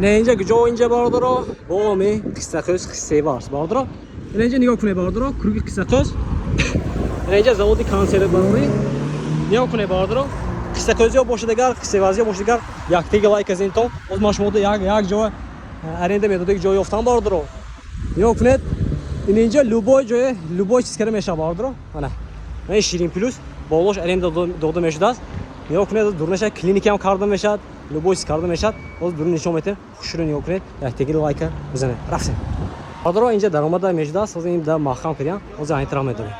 Не, инҷа куҷо? Инҷа, бародаро, боми Қиссақӯз, Қиссеварз, бародаро. Ина инҷа нигоҳ кунед, бародаро, круги Қиссақӯз. Ина инҷа заводи консервбарорӣ. Нигоҳ кунед, бародаро. Қиссақӯзиё бошад агар, Қиссеварзиё бошад агар, яктеги лайк аз интон. Боз ман шумода як ҷо аренда медодаги ҷой ёфтам, бародаро. Нигоҳ кунед, ин инҷа любой ҷое, любой чиз кара мешавад, бародаро. Мана ин Ширин Плюс болош аренда дода мешудааст. Нигоҳ кунед, дурунаша клиника ҳам карда мешавад, любой чиз карда мешавад. Боз дурун нишон метем. Хушро нигоҳ кунед, яктеги лайка бизанед. Рафтем, бародаро. Инҷа даромада мешудааст. Ҳозир ин да маҳкам кардям, ҳозир айн тараф медорем.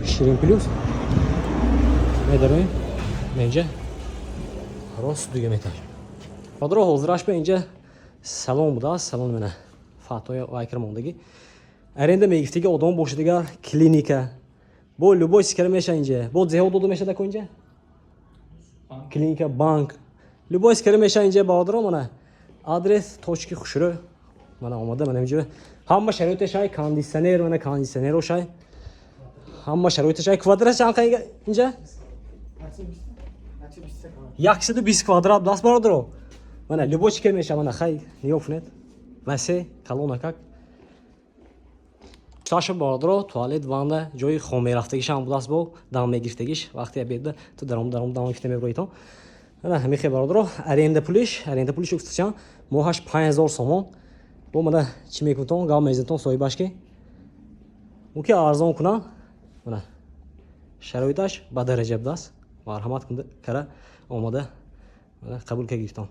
Ширин Плюс медорем инҷа, рост дуюм этаж, бародаро. Ҳозираш ба инҷа салон будааст, салон. Мена фатои вайкар мондагӣ. Аренда мегифтиги одам бошад дигар, клиника бо любой чиз кара мешавад инҷа. Бо зеҳо дода мешавад ако инҷа, клиника, банк, любой чиз кара мешавад инҷа, бародаро. Мана адрес, точки хушрӯ. Мана омада, мана инҷа ҳама шароиташ ай, кондитсионер, мана кондитсионерош ай, ҳама шароиташ ай. Квадрат чанд инҷа? 120 квадрат даст, бародаро. Мана любой чиз кара мешавад. Мана, хай, нигоҳ кунед, васе калонакак чашм, бародаро. Туалет, ванна, ҷои хом мерафтагишам будааст, бо дам мегирифтагиш. Вақте обедда ту даром даром дам гирифта меброитон. Ана ҳамихе, бародаро. Аренда пулиш гуфтачам, моҳаш 5000 сомон. Бо мана чӣ мекунтон, гап мезантон соҳибаш, ки мумкин арзон кунам. Мана шароиташ ба дараҷа будааст. Марҳамат кара омода, қабул ка гирифтон.